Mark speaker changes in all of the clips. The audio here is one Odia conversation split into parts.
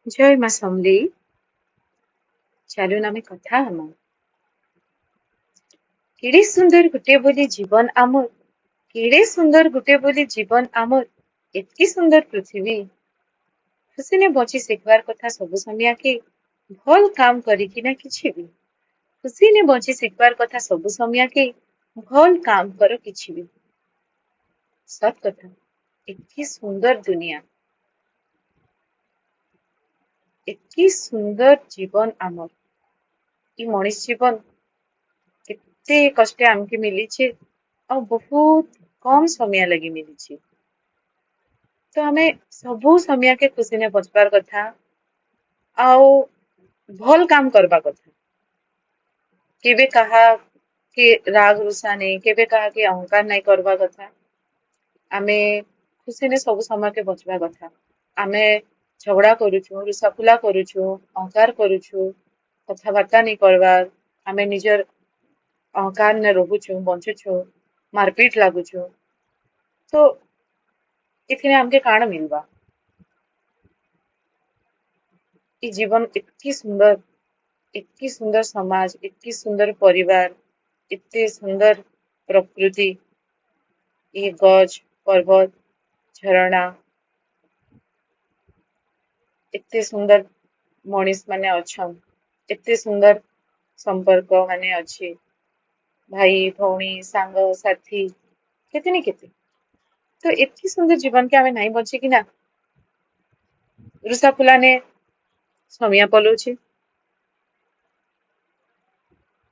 Speaker 1: ଜୟ ମା ସମଲେଇ। ଚାଲୁନ ଆମେ କଥା ହେମା। କେଡ଼େ ସୁନ୍ଦର ଗୋଟେ ବୋଲି ଜୀବନ ଆମର, କେଡ଼େ ସୁନ୍ଦର ଗୋଟେ ବୋଲି ଜୀବନ ଆମର, ଏତ୍କି ସୁନ୍ଦର ପୃଥିବୀ। ଖୁସିନେ ବଞ୍ଚି ଶିଖବାର କଥା ସବୁ ସମିଆକେ, ଭଲ କାମ କରିକିନା କିଛି ବି। ଖୁସିନେ ବଞ୍ଚି ଶିଖବାର କଥା ସବୁ ସମିଆକେ, ଭଲ କାମ କର କିଛି ବି। ସତ କଥା, ଏତ୍କି ସୁନ୍ଦର ଦୁନିଆ, ଏତ୍କି ସୁନ୍ଦର ଜୀବନ ଆମର। ଇ ମଣିଷ ଜୀବନ କେତେ କଷ୍ଟେ ଆମକେ ମିଲିଛେ ଆଉ ବହୁତ କମ ସମୟ ଲାଗି ମିଲିଛେ। ତ ଆମେ ସବୁ ସମିଆକେ ଖୁସିନେ ବଞ୍ଚବାର କଥା ଆଉ ଭଲ କାମ କରବା କଥା। କେବେ କାହା କେ ରାଗ ରୁଷା ନେଇ, କେବେ କାହାକେ ଅହଙ୍କାର ନାଇଁ କରବା କଥା। ଆମେ ଖୁସିନେ ସବୁ ସମୟକେ ବଞ୍ଚବା କଥା। ଆମେ ଝଗଡ଼ା କରୁଛୁ, ରୁଷା ଫୁଲା କରୁଛୁ, ଅହଙ୍କାର କରୁଛୁ, କଥାବାର୍ତ୍ତା ନାଇଁ କରବାର, ଆମେ ନିଜର ଅହଙ୍କାର ନେ ରହୁଛୁ, ବଞ୍ଚୁଛୁ, ମାରପିଟ ଲାଗୁଛୁ, ତ ଏଥିରେ ଆମକେ କାଣା ମିଲବା? ଇ ଜୀବନ ଏତ୍କି ସୁନ୍ଦର, ଏତ୍କି ସୁନ୍ଦର ସମାଜ, ଏତ୍କି ସୁନ୍ଦର ପରିବାର, ଏତେ ସୁନ୍ଦର ପ୍ରକୃତି, ଇ ଗଛ, ପର୍ବତ, ଝରଣା, ଏତେ ସୁନ୍ଦର ମଣିଷ ମାନେ ଅଛନ୍, ଏତେ ସୁନ୍ଦର ସମ୍ପର୍କ ମାନେ ଅଛି, ଭାଇ ଭଉଣୀ ସାଙ୍ଗ ସାଥୀ କେତେ ନି କେତେ। ତ ଏତ୍କି ସୁନ୍ଦର ଜୀବନ କେ ଆମେ ନାଇଁ ବଞ୍ଚିକିନା ରୁଷା ଫୁଲାନେ ସମିଆ ପଲଉଛି।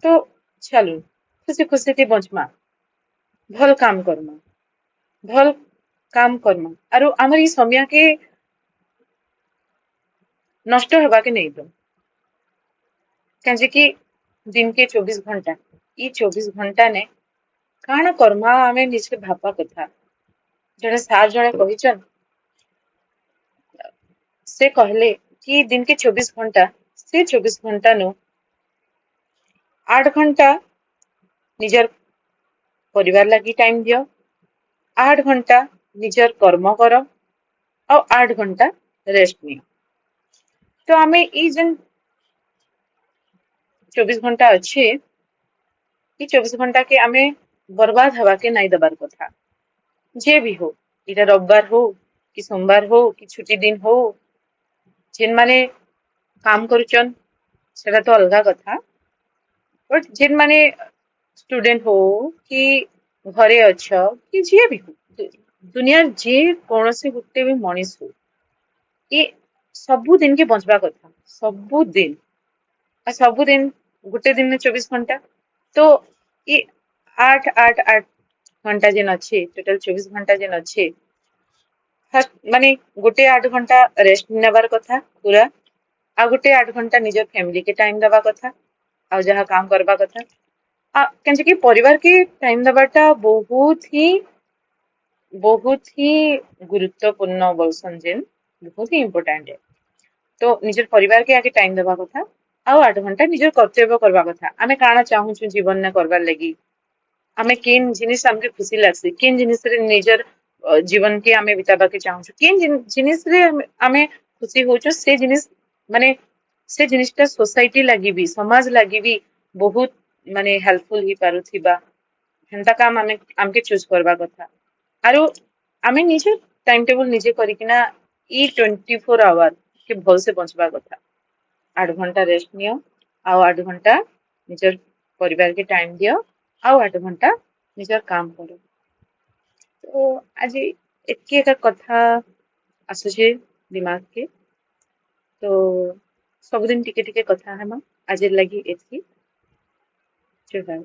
Speaker 1: ତ ଚାଲୁ ଖୁସି ଖୁସି ଥି ବଞ୍ଚମା, ଭଲ କାମ କରମା, ଭଲ କାମ କରମା, ଆରୁ ଆମର ଇ ସମିଆ କେ ନଷ୍ଟ ହେବାକେ ନେଇ ଦଉ। କାଁଜେ କି ଦିନ କେ 24 ଘଣ୍ଟା, ଇ 24 ଘଣ୍ଟା ନେ କାଣା କର୍ମା ଆମେ ନିଜକେ ଭାବବା କଥା। ଜଣେ ସାର୍ ଜଣେ କହିଛନ୍, ସେ କହିଲେ କି ଦିନ କେ 24 ଘଣ୍ଟା, ସେ 24 ଘଣ୍ଟା ନୁ 8 ଘଣ୍ଟା ନିଜର ପରିବାର ଲାଗି ଟାଇମ ଦିଅ, 8 ଘଣ୍ଟା ନିଜର କର୍ମ କର, ଆଉ 8 ଘଣ୍ଟା ରେଷ୍ଟ ନିଅ। ତ ଆମେ ଇ ଯେନ୍ 24 ଘଣ୍ଟା ଅଛି, ଇ 24 ଘଣ୍ଟା କେ ଆମେ ବର୍ବାଦ ହେବାକେ ନାଇଁ ଦେବାର କଥା। ଯେ ବି ହଉ, ଏଇଟା ରବିବାର ହଉ କି ସୋମବାର ହଉ କି ଛୁଟି ଦିନ ହଉ, ଯେନ୍ ମାନେ କାମ କରୁଛନ୍ ସେଟା ତ ଅଲଗା କଥା, ବଟ୍ ଯେନ୍ ମାନେ ଷ୍ଟୁଡେଣ୍ଟ ହଉ କି ଘରେ ଅଛ କି ଯିଏ ବି ହଉ, ଦୁନିଆର ଯେ କୌଣସି ଗୋଟେ ବି ମଣିଷ ହଉ, ଇ ସବୁ ଦିନ କେ ବଞ୍ଚବା କଥା, ସବୁ ଦିନ। ଆଉ ସବୁଦିନ ଗୋଟେ ଦିନ 24 ଘଣ୍ଟା, ତ ଇ 8 8 8 ଘଣ୍ଟା ଯେନ୍ ଅଛି, ଟୋଟାଲ 24 ଘଣ୍ଟା ଯେନ୍ ଅଛି, ଫାର୍ଷ୍ଟ ମାନେ ଗୋଟେ 8 ଘଣ୍ଟା ରେଷ୍ଟ ନେବାର କଥା ପୁରା, ଆଉ ଗୋଟେ 8 ଘଣ୍ଟା ନିଜର ଫ୍ୟାମିଲି କେ ଟାଇମ ଦେବା କଥା, ଆଉ ଯାହା କାମ କରବା କଥା। କାହିଁକି କି ପରିବାର କେ ଟାଇମ ଦେବାଟା ବହୁତ ହି ବହୁତ ହି ଗୁରୁତ୍ୱପୂର୍ଣ୍ଣ ବୋଲସନ୍ ଯେନ୍, ବହୁତ ହି ଇମ୍ପୋର୍ଟାଣ୍ଟ ଏ। ତ ନିଜର ପରିବାର କେ ଆଗେ ଟାଇମ ଦେବା କଥା, ଆଉ 8 ଘଣ୍ଟା ନିଜର କର୍ତ୍ତବ୍ୟ କରବା କଥା। ଆମେ କାଣା ଚାହୁଁଛୁ ଜୀବନରେ କରବାର ଲାଗି, ଆମେ କେନ୍ ଜିନିଷ ଆମକେ ଖୁସି ଲାଗ୍ସି, କେନ୍ ଜିନିଷରେ ନିଜର ଜୀବନ କେ ଆମେ ବିତାବାକେ ଚାହୁଁଛୁ, କେନ୍ ଜିନିଷରେ ଆମେ ଖୁସି ହଉଛୁ, ସେ ଜିନିଷ ମାନେ ସେ ଜିନିଷଟା ସୋସାଇଟି ଲାଗି ବି, ସମାଜ ଲାଗି ବି ବହୁତ ମାନେ ହେଲ୍ପଫୁଲ ହେଇ ପାରୁଥିବା, ହେନ୍ତା କାମ ଆମେ ଆମକେ ଚୁଜ କରବା କଥା। ଆରୁ ଆମେ ନିଜେ ଟାଇମ ଟେବୁଲ ନିଜେ କରିକିନା ଇ 24 ଆୱାର କେ ଭଲସେ ବଞ୍ଚବା କଥା। 8 ଘଣ୍ଟା ରେଷ୍ଟ ନିଅ, ଆଉ 8 ଘଣ୍ଟା ନିଜର ପରିବାର କେ ଟାଇମ ଦିଅ, ଆଉ 8 ଘଣ୍ଟା ନିଜର କାମ କର। ତ ଆଜି ଏତ୍କି ଏକା କଥା ଆସୁଛେ ଦିମାଗ କେ, ତ ସବୁଦିନ ଟିକେ ଟିକେ କଥା ହେମା। ଆଜିର ଲାଗି ଏତ୍କି। ଜୁହାର।